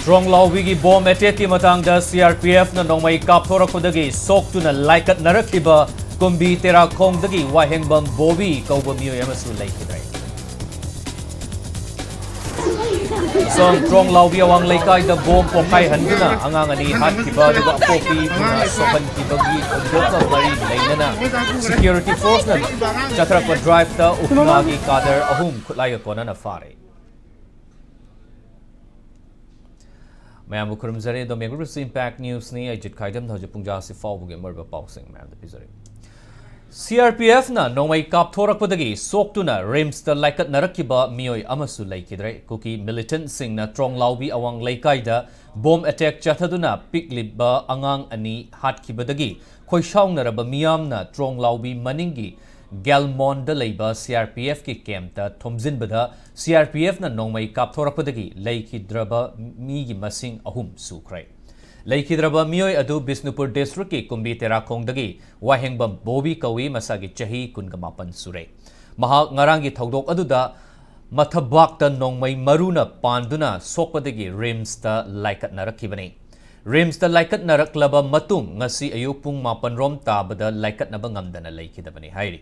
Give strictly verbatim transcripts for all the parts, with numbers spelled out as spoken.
ꯇ꯭ꯔꯣꯡꯂꯥꯎꯕꯤꯒꯤ bomb ꯑꯦꯇꯦꯛꯀꯤ ꯃꯇꯥꯡꯗ CRPFꯅ ꯅꯣꯡꯃꯩ ꯀꯥꯞꯊꯣꯔꯛꯄꯗꯒꯤ ꯁꯣꯛꯇꯨꯅ ꯂꯥꯏꯀꯠꯅꯔꯛꯂꯤꯕ ꯀꯨꯝꯕꯤ ꯇꯦꯔꯥꯈꯣꯡꯗꯒꯤ ꯋꯥꯍꯦꯡꯕꯝ ꯕꯣꯕꯤ ꯀꯧꯕ ꯃꯤꯑꯣꯏ ꯑꯃꯁꯨ ꯂꯩꯈꯤꯗ꯭ꯔꯦ꯫ ꯑꯁꯣꯝ ꯇ꯭ꯔꯣꯡꯂꯥꯎꯕꯤ ꯑꯋꯥꯡ ꯂꯩꯀꯥꯏꯗ ꯕꯣꯝ ꯄꯣꯈꯥꯏꯍꯟꯗꯨꯅ ꯑꯉꯥꯡ ꯑꯅꯤ ꯍꯥꯠꯈꯤꯕ ꯑꯗꯨꯒ ꯑꯄꯣꯛꯄꯤ ꯑꯃꯅ ꯁꯣꯛꯍꯟꯈꯤꯕꯒꯤ ꯊꯧꯗꯣꯛꯀ ꯃꯔꯤ ꯂꯩꯅꯅ security forceꯅ ꯆꯠꯊꯔꯛꯄ driveꯇ ꯎꯈꯅꯥꯒꯤ ꯀꯥꯗꯔ ꯑꯍꯨꯝ ꯈꯨꯠꯂꯥꯏꯒ ꯀꯣꯟꯅꯅ ꯐꯥꯔꯦ꯫ ꯃꯌꯥꯝꯕꯨ ꯈꯨꯔꯨꯝꯖꯔꯤ꯫ ꯑꯗꯣꯝ ꯌꯦꯡꯕꯤꯔꯤꯕꯁꯤ Impact Newsꯅꯤ꯫ ꯑꯩ ꯖꯤꯠ ꯈꯥꯏꯗꯝ꯫ ꯍꯧꯖꯤꯛ ꯄꯨꯡ ꯖꯥꯁꯤ ꯐꯥꯎꯕꯒꯤ ꯑꯃꯔꯕ ꯄꯥꯎꯁꯤꯡ ꯃꯌꯥꯝꯗ ꯄꯤꯖꯔꯤ꯫ CRPFꯅ ꯅꯣꯡꯃꯩ ꯀꯥꯞꯊꯣꯔꯛꯄꯗꯒꯤ ꯁꯣꯛꯇꯨꯅ RIMSꯇ ꯂꯥꯏꯀꯠꯅꯔꯛꯈꯤꯕ ꯃꯤꯑꯣꯏ ꯑꯃꯁꯨ ꯂꯩꯈꯤꯗ꯭ꯔꯦ꯫ ꯀꯨꯀꯤ militantꯁꯤꯡꯅ ꯇ꯭ꯔꯣꯡꯂꯥꯎꯕꯤ ꯑꯋꯥꯡ ꯂꯩꯀꯥꯏꯗ ꯕꯣꯝ ꯑꯦꯇꯦꯛ ꯆꯠꯊꯗꯨꯅ ꯄꯤꯛꯂꯤꯕ ꯑꯉꯥꯡ ꯑꯅꯤ ꯍꯥꯠꯈꯤꯕꯗꯒꯤ ꯈꯣꯏꯁꯥꯎꯅꯔꯕ ꯃꯤꯌꯥꯝꯅ ꯇ꯭ꯔꯣꯡꯂꯥꯎꯕꯤ ꯃꯅꯤꯡꯒꯤ ꯒꯦꯜꯃꯣꯟꯗ ꯂꯩꯕ CRPFꯀꯤ campꯇ ꯊꯣꯝꯖꯤꯟꯕꯗ CRPFꯅ ꯅꯣꯡꯃꯩ ꯀꯥꯞꯊꯣꯔꯛꯄꯗꯒꯤ ꯂꯩꯈꯤꯗ꯭ꯔꯕ ꯃꯤꯒꯤ ꯃꯁꯤꯡ ꯑꯍꯨꯝ ꯁꯨꯈ꯭ꯔꯦ꯫ ꯂꯩꯈꯤꯗ꯭ꯔꯕ ꯃꯤꯑꯣꯏ ꯑꯗꯨ ꯕꯤꯁꯅꯨꯄꯨꯔ districtꯀꯤ ꯀꯨꯝꯕꯤ ꯇꯦꯔꯥꯈꯣꯡꯗꯒꯤ ꯋꯥꯍꯦꯡꯕꯝ ꯕꯣꯕꯤ ꯀꯧꯏ, ꯃꯁꯥꯒꯤ ꯆꯍꯤ ꯀꯨꯟꯒ ꯃꯥꯄꯟ ꯁꯨꯔꯦ꯫ ꯃꯍꯥꯛ ꯉꯔꯥꯡꯒꯤ ꯊꯧꯗꯣꯛ ꯑꯗꯨꯗ ꯃꯊꯕꯥꯛꯇ ꯅꯣꯡꯃꯩ ꯃꯔꯨꯅ ꯄꯥꯟꯗꯨꯅ ꯁꯣꯛꯄꯗꯒꯤ RIMSꯇ ꯂꯥꯏꯀꯠꯅꯔꯛꯈꯤꯕꯅꯤ꯫ RIMSꯇ ꯂꯥꯏꯀꯠꯅꯔꯛꯂꯕ ꯃꯇꯨꯡ ꯉꯁꯤ ꯑꯌꯨꯛ ꯄꯨꯡ ꯃꯥꯄꯟ ꯔꯣꯝ ꯇꯥꯕꯗ ꯂꯥꯏꯀꯠꯅꯕ ꯉꯝꯗꯅ ꯂꯩꯈꯤꯗꯕꯅꯤ ꯍꯥꯏꯔꯤ꯫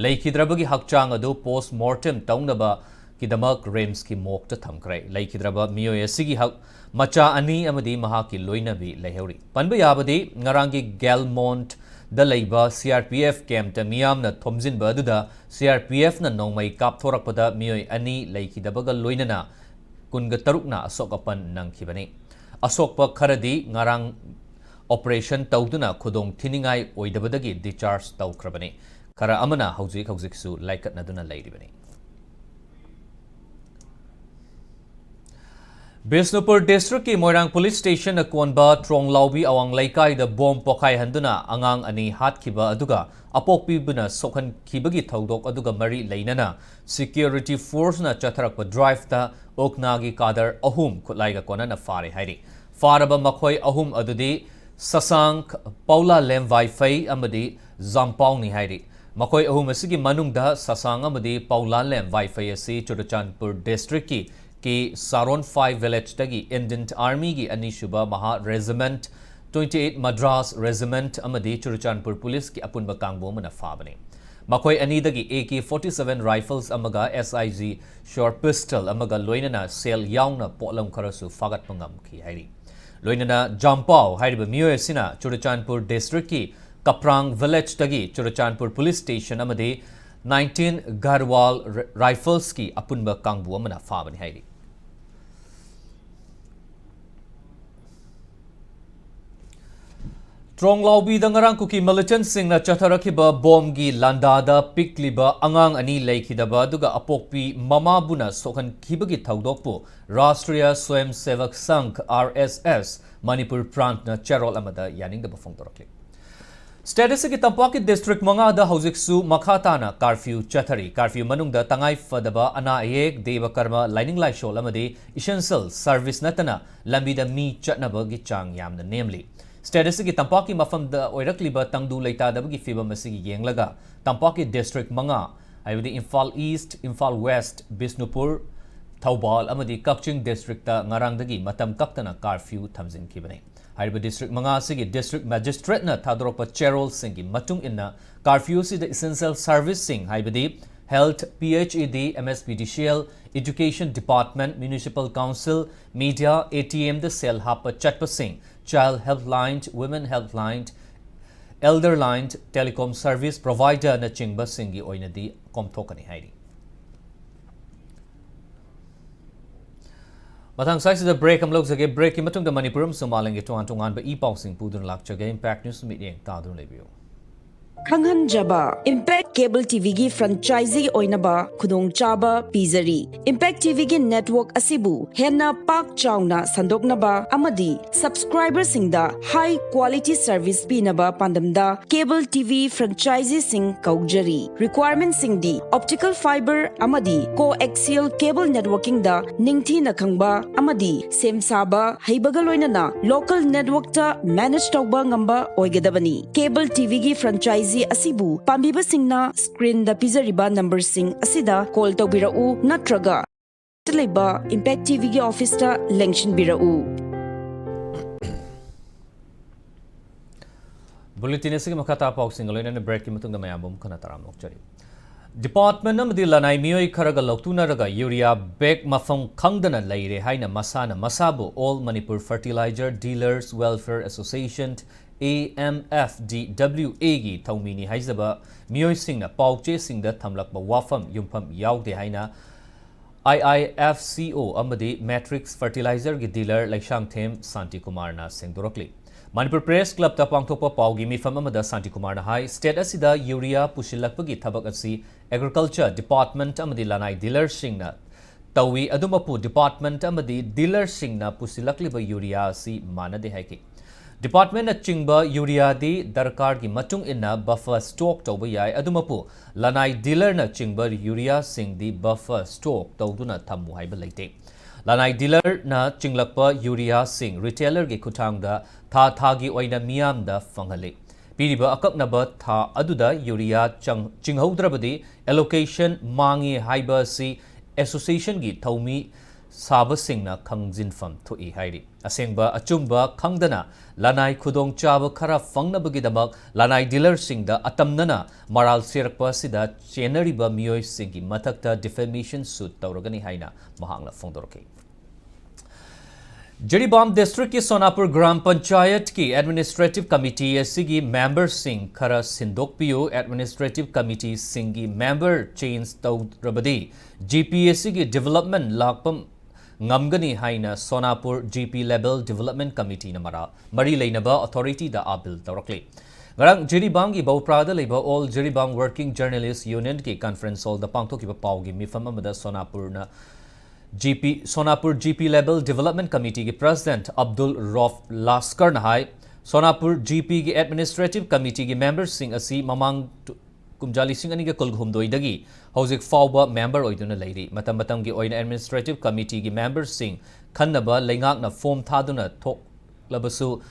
ꯂꯩꯈꯤꯗ꯭ꯔꯕꯒꯤ ꯍꯛꯆꯥꯡ ꯑꯗꯨ post mortem ꯇꯧꯅꯕꯒꯤꯗꯃꯛ RIMSꯀꯤ morgueꯇ ꯊꯝꯈ꯭ꯔꯦ꯫ ꯂꯩꯈꯤꯗ꯭ꯔꯕ ꯃꯤꯑꯣꯏ ꯑꯁꯤꯒꯤ ꯍꯛ ꯃꯆꯥ ꯑꯅꯤ ꯑꯃꯗꯤ ꯃꯍꯥꯛꯀꯤ ꯂꯣꯏꯅꯕꯤ ꯂꯩꯍꯧꯔꯤ꯫ ꯄꯟꯕ ꯌꯥꯕꯗꯤ ꯉꯔꯥꯡꯒꯤ ꯒꯦꯜꯃꯣꯟꯗ ꯂꯩꯕ CRPF campꯇ ꯃꯤꯌꯥꯝꯅ ꯊꯣꯝꯖꯤꯟꯕ ꯑꯗꯨꯗ CRPFꯅ ꯅꯣꯡꯃꯩ ꯀꯥꯞꯊꯣꯔꯛꯄꯗ ꯃꯤꯑꯣꯏ ꯑꯅꯤ ꯂꯩꯈꯤꯗꯕꯒ ꯂꯣꯏꯅꯅ ꯀꯨꯟꯒ ꯇꯔꯨꯛꯅ ꯑꯁꯣꯛ ꯑꯄꯟ ꯅꯪꯈꯤꯕꯅꯤ꯫ ꯑꯁꯣꯛꯄ ꯈꯔꯗꯤ ꯉꯔꯥꯡ operation ꯇꯧꯗꯨꯅ ꯈꯨꯗꯣꯡ ꯊꯤꯅꯤꯡꯉꯥꯏ ꯑꯣꯏꯗꯕꯗꯒꯤ discharge ꯇꯧꯈ꯭ꯔꯕꯅꯤ꯫ ꯈꯔ ꯑꯃꯅ ꯍꯧꯖꯤꯛ ꯍꯧꯖꯤꯛꯁꯨ ꯂꯥꯏꯀꯠꯅꯗꯨꯅ ꯂꯩꯔꯤꯕꯅꯤ꯫ ꯕꯤꯁꯅꯨꯄꯨꯔ districtꯀꯤ ꯃꯣꯏꯔꯥꯡ police stationꯅ ꯀꯣꯟꯕ ꯇ꯭ꯔꯣꯡꯂꯥꯎꯕꯤ ꯑꯋꯥꯡ ꯂꯩꯀꯥꯏꯗ ꯕꯣꯝ ꯄꯣꯈꯥꯏꯍꯟꯗꯨꯅ ꯑꯉꯥꯡ ꯑꯅꯤ ꯍꯥꯠꯈꯤꯕ ꯑꯗꯨꯒ ꯑꯄꯣꯛꯄꯤꯕꯨꯅ ꯁꯣꯛꯍꯟꯈꯤꯕꯒꯤ ꯊꯧꯗꯣꯛ ꯑꯗꯨꯒ ꯃꯔꯤ ꯂꯩꯅꯅ security forceꯅ ꯆꯠꯊꯔꯛꯄ driveꯇ ꯎꯛꯅꯥꯒꯤ ꯀꯥꯗꯔ ꯑꯍꯨꯝ ꯈꯨꯠꯂꯥꯏꯒ ꯀꯣꯟꯅꯅ ꯐꯥꯔꯦ ꯍꯥꯏꯔꯤ꯫ ꯐꯥꯔꯕ ꯃꯈꯣꯏ ꯑꯍꯨꯝ ꯑꯗꯨꯗꯤ ꯁꯁꯥꯡ ꯄꯥꯎꯂꯥꯂꯦꯝ ꯋꯥꯏꯐꯩ ꯑꯃꯗꯤ ꯖꯥꯝꯄꯥꯎꯅꯤ ꯍꯥꯏꯔꯤ꯫ ꯃꯈꯣꯏ ꯑꯍꯨꯝ ꯑꯁꯤꯒꯤ ꯃꯅꯨꯡꯗ ꯁꯁꯥꯡ ꯑꯃꯗꯤ ꯄꯥꯎꯂꯥꯂꯦꯝ ꯋꯥꯏꯐꯩ ꯑꯁꯤ ꯆꯨꯔꯆꯥꯟꯄꯨꯔ districtꯀꯤ ꯁꯥꯔꯣꯟꯐꯥꯏ ꯚꯤꯂꯦꯖꯇꯒꯤ ꯏꯟꯗꯤꯌꯟ ꯑꯥꯔꯃꯤꯒꯤ ꯑꯅꯤꯁꯨꯕ ꯃꯍꯥ regiment, twenty eight Madras Regiment ꯑꯃꯗꯤ ꯆꯨꯔꯆꯥꯟꯄꯨꯔ ꯄꯨꯂꯤꯁꯀꯤ ꯑꯄꯨꯟꯕ ꯀꯥꯡꯕꯨ ꯑꯃꯅ ꯐꯥꯕꯅꯤ꯫ ꯃꯈꯣꯏ ꯑꯅꯤꯗꯒꯤ AK forty seven rifles ꯑꯃꯒ SIG short pistol ꯑꯃꯒ ꯂꯣꯏꯅꯅ ꯁꯦꯜ ꯌꯥꯎꯅ ꯄꯣꯠꯂꯝ ꯈꯔꯁꯨ ꯐꯥꯒꯠꯄ ꯉꯝꯈꯤ ꯍꯥꯏꯔꯤ꯫ ꯂꯣꯏꯅꯅ ꯖꯥꯝꯄꯥꯎ ꯍꯥꯏꯔꯤꯕ ꯃꯤꯑꯣꯏ ꯑꯁꯤꯅ ꯆꯨꯔꯆꯥꯟꯄꯨꯔ ꯗꯤꯁꯇ꯭ꯔꯤꯛꯀꯤ ꯀꯄ꯭ꯔꯥꯡ ꯚꯤꯂꯦꯖꯇꯒꯤ ꯆꯨꯔꯆꯥꯟꯄꯨꯔ ꯄꯨꯂꯤꯁ ꯁ꯭ꯇꯦꯁꯟ ꯑꯃꯗꯤ nineteen Garhwal ꯔꯥꯏꯐꯜꯁꯀꯤ ꯑꯄꯨꯟꯕ ꯀꯥꯡꯕꯨ ꯑꯃꯅ ꯐꯥꯕꯅꯤ ꯍꯥꯏꯔꯤ꯫ ꯇ꯭ꯔꯣꯡꯂꯥꯎꯕꯤꯗ ꯉꯔꯥꯡ ꯀꯨꯀꯤ ꯃꯤꯂꯤꯇꯦꯟꯠꯁꯤꯡꯅ ꯆꯠꯊꯔꯛꯈꯤꯕ ꯕꯣꯝꯒꯤ ꯂꯥꯟꯗꯥꯗ ꯄꯤꯛꯂꯤꯕ ꯑꯉꯥꯡ ꯑꯅꯤ ꯂꯩꯈꯤꯗꯕ ꯑꯗꯨꯒ ꯑꯄꯣꯛꯄꯤ ꯃꯃꯥꯕꯨꯅ ꯁꯣꯛꯍꯟꯈꯤꯕꯒꯤ ꯊꯧꯗꯣꯛꯄꯨ ꯔꯥꯁꯇ꯭ꯔꯤꯌ ꯁ꯭ꯋꯌꯝ ꯁꯦꯚꯛ ꯁꯪꯘ, RSS, ꯃꯅꯤꯄꯨꯔ ꯄ꯭ꯔꯥꯟꯠꯅ ꯆꯦꯔꯣꯜ ꯑꯃꯗ ꯌꯥꯅꯤꯡꯗꯕ ꯐꯣꯡꯗꯣꯔꯛꯂꯤ꯫ ꯁ꯭ꯇꯦꯠ ꯑꯁꯤꯒꯤ ꯇꯝꯄꯥꯛꯀꯤ ꯗꯤꯁꯇ꯭ꯔꯤꯛ ꯃꯉꯥꯗ ꯍꯧꯖꯤꯛꯁꯨ ꯃꯈꯥ ꯇꯥꯅ ꯀꯥꯔꯐ꯭ꯌꯨ ꯆꯠꯊꯔꯤ꯫ ꯀꯥꯔꯐ꯭ꯌꯨ ꯃꯅꯨꯡꯗ ꯇꯉꯥꯏ ꯐꯗꯕ ꯑꯅꯥ ꯑꯌꯦꯛ, ꯗꯦꯕ ꯀꯔꯃ, ꯂꯥꯏꯅꯤꯡ ꯂꯥꯏꯁꯣꯜ ꯑꯃꯗꯤ ꯏꯁꯦꯟꯁꯤꯌꯦꯜ ꯁꯔꯚꯤꯁ ꯅꯠꯇꯅ ꯂꯝꯕꯤꯗ ꯃꯤ ꯆꯠꯅꯕꯒꯤ ꯆꯥꯡ ꯌꯥꯝꯅ ꯅꯦꯝꯂꯤ꯫ ꯁ꯭ꯇꯦꯠ ꯑꯁꯤꯒꯤ ꯇꯝꯄꯥꯛꯀꯤ ꯃꯐꯝꯗ ꯑꯣꯏꯔꯛꯂꯤꯕ ꯇꯪꯗꯨ ꯂꯩꯇꯥꯗꯕꯒꯤ ꯐꯤꯚꯝ ꯑꯁꯤꯒꯤ ꯌꯦꯡꯂꯒ ꯇꯝꯄꯥꯛꯀꯤ ꯗꯤꯁꯇ꯭ꯔꯤꯛ ꯃꯉꯥ, ꯍꯥꯏꯕꯗꯤ ꯏꯝꯐꯥꯜ ꯏꯁ꯭ꯠ, ꯏꯝꯐꯥꯜ ꯋꯦꯁ꯭ꯠ, ꯕꯤꯁꯅꯨꯄꯨꯔ, ꯊꯧꯕꯥꯜ ꯑꯃꯗꯤ ꯀꯛꯆꯤꯡ ꯗꯤꯁꯇ꯭ꯔꯤꯛꯇ ꯉꯔꯥꯡꯗꯒꯤ ꯃꯇꯝ ꯀꯛꯇꯅ ꯀꯥꯔꯐ꯭ꯌꯨ ꯊꯝꯖꯤꯟꯈꯤꯕꯅꯤ꯫ ꯍꯥꯏꯔꯤꯕ ꯗꯤꯁꯇ꯭ꯔꯤꯛ ꯃꯉꯥ ꯑꯁꯤꯒꯤ ꯗꯤꯁꯇ꯭ꯔꯤꯛ ꯃꯦꯖꯤꯁꯇ꯭ꯔꯦꯠꯅ ꯊꯥꯗꯣꯔꯛꯄ ꯆꯦꯔꯣꯜꯁꯤꯡꯒꯤ ꯃꯇꯨꯡ ꯏꯟꯅ ꯀꯥꯔꯐ꯭ꯌꯨ ꯑꯁꯤꯗ ꯏꯁꯦꯟꯁꯤꯌꯦꯜ ꯁꯔꯚꯤꯁꯁꯤꯡ, ꯍꯥꯏꯕꯗꯤ health, PHED, MSPDCL, education department, municipal council, media, ATMꯗ ꯁꯦꯜ ꯍꯥꯞꯄ ꯆꯠꯄꯁꯤꯡ, child helpline, women helpline, elder line, telecom service providerꯅꯆꯤꯡꯕꯁꯤꯡꯒꯤ ꯑꯣꯏꯅꯗꯤ ꯀꯣꯝꯊꯣꯛꯀꯅꯤ ꯍꯥꯏꯔꯤ꯫ ꯃꯊꯪ ꯁ꯭ꯋꯥꯏꯁꯤꯗ ꯕ꯭ꯔꯦꯛ ꯑꯃ ꯂꯧꯖꯒꯦ꯫ ꯕ꯭ꯔꯦꯛꯀꯤ ꯃꯇꯨꯡꯗ ꯃꯅꯤꯄꯨꯔ ꯑꯃꯁꯨꯡ ꯃꯥꯂꯦꯝꯒꯤ ꯇꯣꯉꯥꯟ ꯇꯣꯉꯥꯟꯕ ꯏ ꯄꯥꯎꯁꯤꯡ ꯄꯨꯗꯨꯅ ꯂꯥꯛꯆꯒꯦ꯫ ꯏꯝꯄꯦꯛ ꯅ꯭ꯌꯨꯁ ꯃꯤꯠꯌꯦꯡ ꯇꯥꯗꯨꯅ ꯂꯩꯕꯤꯌꯨ꯫ ꯈꯪꯍꯟꯖꯕ, ꯏꯝꯄꯦꯛ ꯀꯦꯕꯜ ꯇꯤꯚꯤꯒꯤ ꯐ꯭ꯔꯦꯟꯆꯥꯏꯖꯤ ꯑꯣꯏꯅꯕ ꯈꯨꯗꯣꯡꯆꯥꯕ ꯄꯤꯖꯔꯤ꯫ ꯏꯝꯄꯦꯛ ꯇꯤꯚꯤꯒꯤ ꯅꯦꯠꯋꯥꯔꯛ ꯑꯁꯤꯕꯨ ꯍꯦꯟꯅ ꯄꯥꯛ ꯆꯥꯎꯅ ꯁꯟꯗꯣꯛꯅꯕ ꯑꯃꯗꯤ ꯁꯕꯁꯀ꯭ꯔꯥꯏꯕꯔꯁꯤꯡꯗ ꯍꯥꯏ ꯀ꯭ꯋꯥꯂꯤꯇꯤ ꯁꯔꯚꯤꯁ ꯄꯤꯅꯕ ꯄꯥꯟꯗꯝꯗ ꯀꯦꯕꯜ ꯇꯤꯚꯤ ꯐ꯭ꯔꯦꯟꯆꯥꯏꯖꯤꯁꯤꯡ ꯀꯧꯖꯔꯤ꯫ ꯔꯤꯀ꯭ꯋꯥꯌꯔꯃꯦꯟꯠꯁꯤꯡꯗꯤ ꯑꯣꯞꯇꯤꯀꯦꯜ ꯐꯥꯏꯕꯔ ꯑꯃꯗꯤ ꯀꯣꯑꯦꯛꯁꯤꯌꯦꯜ ꯀꯦꯕꯜ ꯅꯦꯠꯋꯥꯔꯀꯤꯡꯗ ꯅꯤꯡꯊꯤꯅ ꯈꯪꯕ ꯑꯃꯗꯤ ꯁꯦꯝ ꯁꯥꯕ ꯍꯩꯕꯒ ꯂꯣꯏꯅꯅ ꯂꯣꯀꯦꯜ ꯅꯦꯠꯋꯥꯔꯛꯇ ꯃꯦꯅꯦꯖ ꯇꯧꯕ ꯉꯝꯕ ꯑꯣꯏꯒꯗꯕꯅꯤ꯫ ꯀꯦꯕꯜ ꯇꯤꯚꯤꯒꯤ ꯐ꯭ꯔꯦꯟꯆꯥꯏꯖꯤ ꯑꯁꯤꯕꯨ ꯄꯥꯝꯕꯤꯕꯁꯤꯡꯅ ꯁ꯭ꯀ꯭ꯔꯤꯟꯗ ꯄꯤꯖꯔꯤꯕ ꯅꯝꯕꯔꯁꯤꯡ ꯑꯁꯤꯗ ꯀꯣꯜ ꯇꯧꯕꯤꯔꯛꯎ ꯅꯠꯇ꯭ꯔꯒ ꯂꯩꯕ ꯏꯝꯄꯦꯛ ꯇꯤꯚꯤꯒꯤ ꯑꯣꯐꯤꯁꯇ ꯂꯦꯡꯁꯤꯟꯕꯤꯔꯛꯎ꯫ ꯕꯨꯂꯦꯇꯤꯟ ꯑꯁꯤꯒꯤ ꯃꯈꯥ ꯇꯥꯕ ꯄꯥꯎꯁꯤꯡꯒ ꯂꯣꯏꯅꯅ ꯕ꯭ꯔꯦꯛꯀꯤ ꯃꯇꯨꯡꯗ ꯃꯌꯥꯝꯕꯨ ꯑꯃꯨꯛ ꯍꯟꯅ ꯇꯔꯥꯝꯅ ꯑꯣꯛꯆꯔꯤ꯫ ꯗꯤꯄꯥꯔꯠꯃꯦꯟ ꯑꯃꯗꯤ ꯂꯅꯥꯏ ꯃꯤꯑꯣꯏ ꯈꯔꯒ ꯂꯧꯇꯨꯅꯔꯒ ꯌꯨꯔꯤꯌꯥ ꯕꯦꯒ ꯃꯐꯝ ꯈꯪꯗꯅ ꯂꯩꯔꯦ ꯍꯥꯏꯅ ꯃꯁꯥꯅ ꯃꯁꯥꯕꯨ All Manipur Fertilizer Dealers Welfare Association, A M F D W A, ꯒꯤ ꯊꯧꯃꯤꯅꯤ ꯍꯥꯏꯖꯕ ꯃꯤꯑꯣꯏꯁꯤꯡꯅ ꯄꯥꯎꯆꯦꯁꯤꯡꯗ ꯊꯝꯂꯛꯄ ꯋꯥꯐꯝ ꯌꯨꯝꯐꯝ ꯌꯥꯎꯗꯦ ꯍꯥꯏꯅ I I F C O ꯑꯃꯗꯤ Matrix Fertilizerꯒꯤ dealer ꯂꯩꯁꯥꯡꯊꯦꯝ ꯁꯥꯟꯇꯤꯀꯨꯃꯥꯔꯅ ꯁꯦꯡꯗꯣꯔꯛꯂꯤ꯫ ꯃꯅꯤꯄꯨꯔ ꯄ꯭ꯔꯦꯁ ꯀ꯭ꯂꯕꯇ ꯄꯥꯡꯊꯣꯛꯄ ꯄꯥꯎꯒꯤ ꯃꯤꯐꯝ ꯑꯃꯗ ꯁꯥꯟꯇꯤꯀꯨꯃꯥꯔꯅ ꯍꯥꯏ, state ꯑꯁꯤꯗ ꯌꯨꯔꯤꯌꯥ ꯄꯨꯁꯤꯜꯂꯛꯄꯒꯤ ꯊꯕꯛ ꯑꯁꯤ Agriculture Department ꯑꯃꯗꯤ ꯂꯅꯥꯏ dealerꯁꯤꯡꯅ ꯇꯧꯏ꯫ ꯑꯗꯨꯃꯛꯄꯨ department ꯑꯃꯗꯤ dealerꯁꯤꯡꯅ ꯄꯨꯁꯤꯜꯂꯛꯂꯤꯕ ꯌꯨꯔꯤꯌꯥ ꯑꯁꯤ ꯃꯥꯟꯅꯗꯦ ꯍꯥꯏꯈꯤ꯫ Departmentꯅ ꯆꯤꯡꯕ ꯌꯨꯔꯤꯌꯥꯗꯤ ꯗꯔꯀꯥꯔꯒꯤ ꯃꯇꯨꯡ ꯏꯟꯅ buffer stock ꯇꯧꯕ ꯌꯥꯏ꯫ ꯑꯗꯨꯃꯛꯄꯨ ꯂꯅꯥꯏ dealerꯅ ꯆꯤꯡꯕ ꯌꯨꯔꯤꯌꯥꯁꯤꯡꯗꯤ buffer stock ꯇꯧꯗꯨꯅ ꯊꯝꯃꯨ ꯍꯥꯏꯕ ꯂꯩꯇꯦ꯫ ꯂꯅꯥꯏ dealerꯅ ꯆꯤꯡꯂꯛꯄ ꯌꯨꯔꯤꯌꯥꯁꯤꯡ retailerꯒꯤ ꯈꯨꯠꯊꯥꯡꯗ ꯊꯥ ꯊꯥꯒꯤ ꯑꯣꯏꯅ ꯃꯤꯌꯥꯝꯗ ꯐꯪꯍꯜꯂꯤ꯫ ꯄꯤꯔꯤꯕ ꯑꯀꯛꯅꯕ ꯊꯥ ꯑꯗꯨꯗ ꯌꯨꯔꯤꯌꯥ ꯆꯪ-, ꯆꯤꯡꯍꯧꯗ꯭ꯔꯕꯗꯤ allocation ꯃꯥꯡꯉꯤ ꯍꯥꯏꯕ ꯑꯁꯤ associationꯒꯤ ꯊꯧꯃꯤ ꯁꯥꯕꯁꯤꯡꯅ ꯈꯪꯖꯤꯟꯐꯝ ꯊꯣꯛꯏ ꯍꯥꯏꯔꯤ꯫ ꯑꯁꯦꯡꯕ ꯑꯆꯨꯝꯕ ꯈꯪꯗꯅ ꯂꯅꯥꯏ ꯈꯨꯗꯣꯡꯆꯥꯕ ꯈꯔ ꯐꯪꯅꯕꯒꯤꯗꯃꯛ ꯂꯅꯥꯏ dealerꯁꯤꯡꯗ ꯑꯇꯝꯅꯅ ꯃꯔꯥꯜ ꯁꯤꯔꯛꯄ ꯑꯁꯤꯗ ꯆꯦꯟꯅꯔꯤꯕ ꯃꯤꯑꯣꯏꯁꯤꯡꯒꯤ ꯃꯊꯛꯇ defamation suit ꯇꯧꯔꯒꯅꯤ ꯍꯥꯏꯅ ꯃꯍꯥꯛꯅ ꯐꯣꯡꯗꯣꯔꯛꯈꯤ꯫ ꯖꯤꯔꯤꯕꯥꯝ districtꯀꯤ ꯁꯣꯅꯥꯄꯨꯔ ꯒ꯭ꯔꯥꯝ ꯄꯟꯆꯥꯌꯠꯀꯤ administrative committee ꯑꯁꯤꯒꯤ memberꯁꯤꯡ ꯈꯔ ꯁꯤꯟꯗꯣꯛꯄꯤꯌꯨ꯫ Administrative committeeꯁꯤꯡꯒꯤ member change ꯇꯧꯔꯕꯗꯤ G P ꯑꯁꯤꯒꯤ development ꯂꯥꯛꯄ ꯉꯝꯒꯅꯤ ꯍꯥꯏꯅ ꯁꯣꯅꯥꯄꯨꯔ G P level development committeeꯅ ꯃꯔꯥ-, ꯃꯔꯤ ꯂꯩꯅꯕ authorityꯗ appeal ꯇꯧꯔꯛꯂꯤ꯫ ꯉꯔꯥꯡ ꯖꯤꯔꯤꯕꯥꯝꯒꯤ ꯕꯧꯄ꯭ꯔꯥꯗ ꯂꯩꯕ All Jiribam Working Journalist Unionꯒꯤ conference hallꯗ ꯄꯥꯡꯊꯣꯛꯈꯤꯕ ꯄꯥꯎꯒꯤ ꯃꯤꯐꯝ ꯑꯃꯗ ꯁꯣꯅꯥꯄꯨꯔꯅ G P, Sonapur G P level development committeeꯒꯤ president ꯑꯕꯗꯨꯜ ꯔꯣꯐ ꯂꯥꯁꯀꯔꯅ ꯍꯥꯏ, ꯁꯣꯅꯥꯄꯨꯔ G Pꯒꯤ administrative committeeꯒꯤ memberꯁꯤꯡ ꯑꯁꯤ ꯃꯃꯥꯡ ꯇꯨ-, ꯀꯨꯝꯖꯥ ꯂꯤꯁꯤꯡ ꯑꯅꯤꯒ ꯀꯨꯟꯍꯨꯝꯗꯣꯏꯗꯒꯤ ꯍꯧꯖꯤꯛ ꯐꯥꯎꯕ member ꯑꯣꯏꯗꯨꯅ ꯂꯩꯔꯤ꯫ ꯃꯇꯝ ꯃꯇꯝꯒꯤ ꯑꯣꯏꯅ administrative committeeꯒꯤ memberꯁꯤꯡ ꯈꯟꯅꯕ ꯂꯩꯉꯥꯛꯅ form ꯊꯥꯗꯨꯅ ꯊꯣꯛꯂꯕꯁꯨ,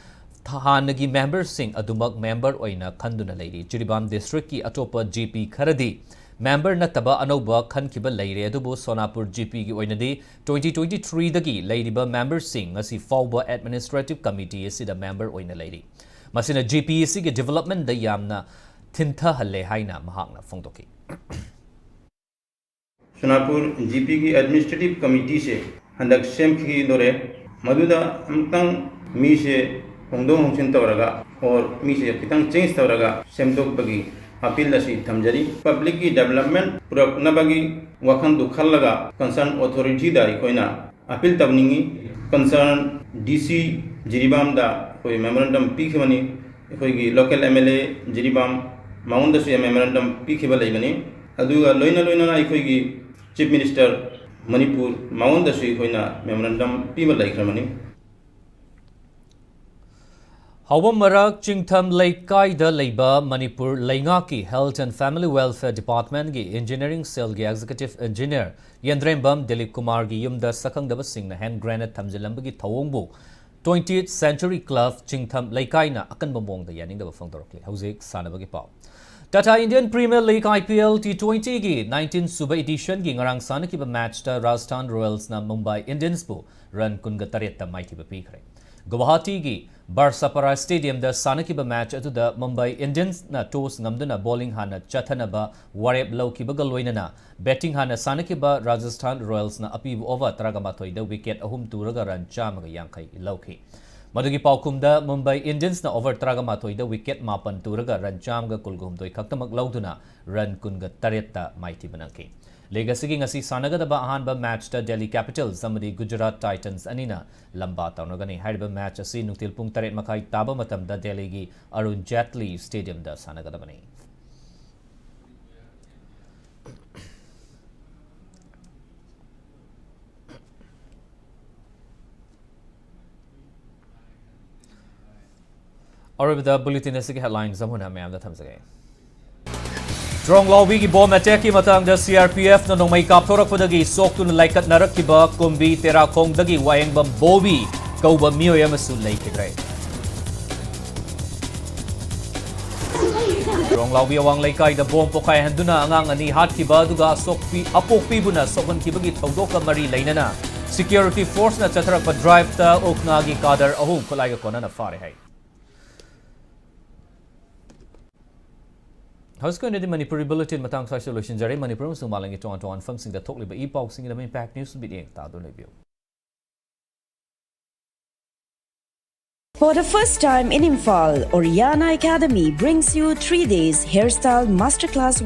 ꯊ-, ꯍꯥꯟꯅꯒꯤ memberꯁꯤꯡ ꯑꯗꯨꯃꯛ member ꯑꯣꯏꯅ ꯈꯟꯗꯨꯅ ꯂꯩꯔꯤ꯫ ꯖꯤꯔꯤꯕꯥꯝ districtꯀꯤ ꯑꯇꯣꯞꯄ G P ꯈꯔꯗꯤ member ꯅꯠꯇꯕ ꯑꯅꯧꯕ ꯈꯟꯈꯤꯕ ꯂꯩꯔꯦ, ꯑꯗꯨꯕꯨ ꯁꯣꯅꯥꯄꯨꯔ ꯖꯤ ꯄꯤꯒꯤ ꯑꯣꯏꯅꯗꯤ twenty twenty-threeꯗꯒꯤ ꯂꯩꯔꯤꯕ memberꯁꯤꯡ ꯉꯁꯤ ꯐꯥꯎꯕ administrative committee ꯑꯁꯤꯗ member ꯑꯣꯏꯅ ꯂꯩꯔꯤ꯫ ꯃꯁꯤꯅ ꯖꯤ ꯄꯤ ꯑꯁꯤꯒꯤ developmentꯗ ꯌꯥꯝꯅ ꯊꯤꯟꯊꯍꯜꯂꯦ ꯍꯥꯏꯅ ꯃꯍꯥꯛꯅ ꯐꯣꯡꯗꯣꯛꯈꯤ꯫ ꯁꯣꯅꯥꯄꯨꯔ ꯖꯤ ꯄꯤꯒꯤ administrative committeeꯁꯦ ꯍꯟꯗꯛ ꯁꯦꯝꯈꯤꯗꯣꯔꯦ꯫ ꯃꯗꯨꯗ ꯑꯃꯨꯛꯇꯪ ꯃꯤꯁꯦ ꯍꯣꯡꯗꯣꯛ ꯍꯣꯡꯖꯤꯟ ꯇꯧꯔꯒ, or ꯃꯤꯁꯦ ꯈꯤꯇꯪ change ꯇꯧꯔꯒ ꯁꯦꯝꯗꯣꯛꯄꯒꯤ appeal ꯑꯁꯤ ꯊꯝꯖꯔꯤ꯫ Publicꯀꯤ development ꯄꯨꯔꯛꯅꯕꯒꯤ ꯋꯥꯈꯜꯗꯨ ꯈꯜꯂꯒ concern authorityꯗ ꯑꯩꯈꯣꯏꯅ appeal ꯇꯧꯅꯤꯡꯏ꯫ Concern D C ꯖꯤꯔꯤꯕꯥꯝꯗ ꯑꯩꯈꯣꯏ memorandum ꯄꯤꯈꯤꯕꯅꯤ꯫ ꯑꯩꯈꯣꯏꯒꯤ local M L A Jiribam ꯃꯉꯣꯟꯗꯁꯨ memorandum ꯄꯤꯈꯤꯕ ꯂꯩꯕꯅꯤ꯫ ꯑꯗꯨꯒ ꯂꯣꯏꯅ ꯂꯣꯏꯅꯅ ꯑꯩꯈꯣꯏꯒꯤ Chief Minister ꯃꯅꯤꯄꯨꯔ ꯃꯉꯣꯟꯗꯁꯨ ꯑꯩꯈꯣꯏꯅ memorandum ꯄꯤꯕ ꯂꯩꯈ꯭ꯔꯕꯅꯤ꯫ ꯍꯥꯎꯕꯝ ꯃꯔꯛ ꯆꯤꯡꯊꯝ ꯂꯩꯀꯥꯏꯗ ꯂꯩꯕ ꯃꯅꯤꯄꯨꯔ ꯂꯩꯉꯥꯛꯀꯤ Health and Family Welfare Departmentꯀꯤ Engineering Cellꯒꯤ Executive Engineer ꯌꯦꯟꯗ꯭ꯔꯦꯝꯕꯝ Dilip ꯀꯨꯃꯥꯔꯒꯤ ꯌꯨꯝꯗ ꯁꯛꯈꯪꯗꯕꯁꯤꯡꯅ hand grenade ꯊꯝꯖꯤꯜꯂꯝꯕꯒꯤ ꯊꯧꯑꯣꯡꯕꯨ Twentieth Century Club ꯆꯤꯡꯊꯝ ꯂꯩꯀꯥꯏꯅ ꯑꯀꯟꯕ ꯃꯑꯣꯡꯗ ꯌꯥꯅꯤꯡꯗꯕ ꯐꯣꯡꯗꯣꯔꯛꯂꯤ꯫ ꯍꯧꯖꯤꯛ ꯁꯥꯟꯅꯕꯒꯤ ꯄꯥꯎ꯫ Tata Indian Premier League, I P L, T twentyꯒꯤ nineteen ꯁꯨꯕ editionꯒꯤ ꯉꯔꯥꯡ ꯁꯥꯟꯅꯈꯤꯕ matchꯇ Rajasthan Royalsꯅ Mumbai Indiansꯕꯨ run ꯀꯨꯟꯒ ꯇꯔꯦꯠꯇ ꯃꯥꯏꯊꯤꯕ ꯄꯤꯈ꯭ꯔꯦ꯫ ꯒꯨꯋꯥꯍꯥꯇꯤꯒꯤ ꯕꯥꯔꯁꯥꯄꯥꯔꯥ Stadiumꯗ ꯁꯥꯟꯅꯈꯤꯕ match ꯑꯗꯨꯗ Mumbai Indiansꯅ toss ꯉꯝꯗꯨꯅ bowling ꯍꯥꯟꯅ ꯆꯠꯊꯅꯕ ꯋꯥꯔꯦꯞ ꯂꯧꯈꯤꯕꯒ ꯂꯣꯏꯅꯅ batting ꯍꯥꯟꯅ ꯁꯥꯟꯅꯈꯤꯕ Rajasthan Royalsꯅ ꯑꯄꯤꯕ over ꯇꯔꯥꯒ ꯃꯥꯊꯣꯏꯗ wicket ꯑꯍꯨꯝ ꯇꯨꯔꯒ run ꯆꯥꯝꯃꯒ ꯌꯥꯡꯈꯩ ꯂꯧꯈꯤ꯫ ꯃꯗꯨꯒꯤ ꯄꯥꯎꯈꯨꯝꯗ Mumbai Indiansꯅ over ꯇꯔꯥꯒ ꯃꯥꯊꯣꯏꯗ wicket ꯃꯥꯄꯟ ꯇꯨꯔꯒ run ꯆꯥꯝꯃꯒ ꯀꯨꯟꯒ ꯍꯨꯝꯗꯣꯏ ꯈꯛꯇꯃꯛ ꯂꯧꯗꯨꯅ run ꯀꯨꯟꯒ ꯇꯔꯦꯠꯇ ꯃꯥꯏꯊꯤꯕ ꯅꯪꯈꯤ꯫ League ꯑꯁꯤꯒꯤ ꯉꯁꯤ ꯁꯥꯟꯅꯒꯗꯕ ꯑꯍꯥꯟꯕ matchꯇ Delhi Capitals ꯑꯃꯗꯤ Gujarat Titans ꯑꯅꯤꯅ ꯂꯝꯕꯥ ꯇꯧꯅꯒꯅꯤ꯫ ꯍꯥꯏꯔꯤꯕ match ꯑꯁꯤ ꯅꯨꯡꯊꯤꯜ ꯄꯨꯡ ꯇꯔꯦꯠ ꯃꯈꯥꯏ ꯇꯥꯕ ꯃꯇꯝꯗ ꯗꯦꯜꯂꯤꯒꯤ ꯑꯔꯨꯟ ꯖꯦꯠꯂꯤ Stadiumꯗ ꯁꯥꯟꯅꯒꯗꯕꯅꯤ꯫ ꯑꯔꯣꯏꯕꯗ bulletin ꯑꯁꯤꯒꯤ headlines ꯑꯃꯨꯛ ꯍꯟꯅ ꯃꯌꯥꯝꯗ ꯊꯝꯖꯒꯦ꯫ ꯗ꯭ꯔꯣꯡ ꯂꯥꯎꯕꯤꯒꯤ bomb attackꯀꯤ ꯃꯇꯥꯡꯗ C R P Fꯅ ꯅꯣꯡꯃꯩ ꯀꯥꯞꯊꯣꯔꯛꯄꯗꯒꯤ ꯁꯣꯛꯇꯨꯅ ꯂꯥꯏꯀꯠꯅꯔꯛꯈꯤꯕ ꯀꯨꯝꯕꯤ ꯇꯦꯔꯥꯈꯣꯡꯗꯒꯤ ꯋꯥꯍꯦꯡꯕꯝ ꯕꯣꯕꯤ ꯀꯧꯕ ꯃꯤꯑꯣꯏ ꯑꯃꯁꯨ ꯂꯩꯈꯤꯗ꯭ꯔꯦ꯫ ꯔꯣꯡꯂꯥꯎꯕꯤ ꯑꯋꯥꯡ ꯂꯩꯀꯥꯏꯗ ꯕꯣꯝ ꯄꯣꯈꯥꯏꯍꯟꯗꯨꯅ ꯑꯉꯥꯡ ꯑꯅꯤ ꯍꯥꯠꯈꯤꯕ ꯑꯗꯨꯒ ꯑꯁꯣꯛꯄꯤ-, ꯑꯄꯣꯛꯄꯤꯕꯨꯅ ꯁꯣꯛꯍꯟꯈꯤꯕꯒꯤ ꯊꯧꯗꯣꯛꯀ ꯃꯔꯤ ꯂꯩꯅꯅ ꯁꯤꯀ꯭ꯌꯨꯔꯤꯇꯤ ꯐꯣꯔꯁꯅ ꯆꯠꯊꯔꯛꯄ ꯗ꯭ꯔꯥꯏꯚꯇ ꯑꯣꯛꯅꯥꯒꯤ ꯀꯥꯗꯔ ꯑꯍꯨꯝ ꯈꯨꯠꯂꯥꯏꯒ ꯀꯣꯟꯅꯅ ꯐꯥꯔꯦ ꯍꯥꯏ꯫ ꯍꯧꯖꯤꯛꯀꯤ ꯑꯣꯏꯅꯗꯤ ꯃꯅꯤꯄꯨꯔꯤ ꯕꯨꯂꯦꯇꯤꯟ ꯃꯇꯥꯡ ꯁ꯭ꯋꯥꯏꯁꯤꯗ ꯂꯣꯏꯁꯤꯟꯖꯔꯦ꯫ ꯃꯅꯤꯄꯨꯔ ꯑꯃꯁꯨꯡ ꯃꯥꯂꯦꯝꯒꯤ ꯇꯣꯉꯥꯟ ꯇꯣꯉꯥꯟꯕ ꯃꯐꯝꯁꯤꯡꯗ ꯊꯣꯛꯂꯤꯕ ꯏ ꯄꯥꯎꯁꯤꯡꯒꯤꯗꯃꯛ ꯏꯝꯄꯦꯛ ꯅ꯭ꯌꯨꯁ ꯃꯤꯠꯌꯦꯡ ꯇꯥꯗꯨꯅ ꯂꯩꯕꯤꯌꯨ꯫ For the first time in Imphal, Oriana Academy brings you three days hairstyle masterclass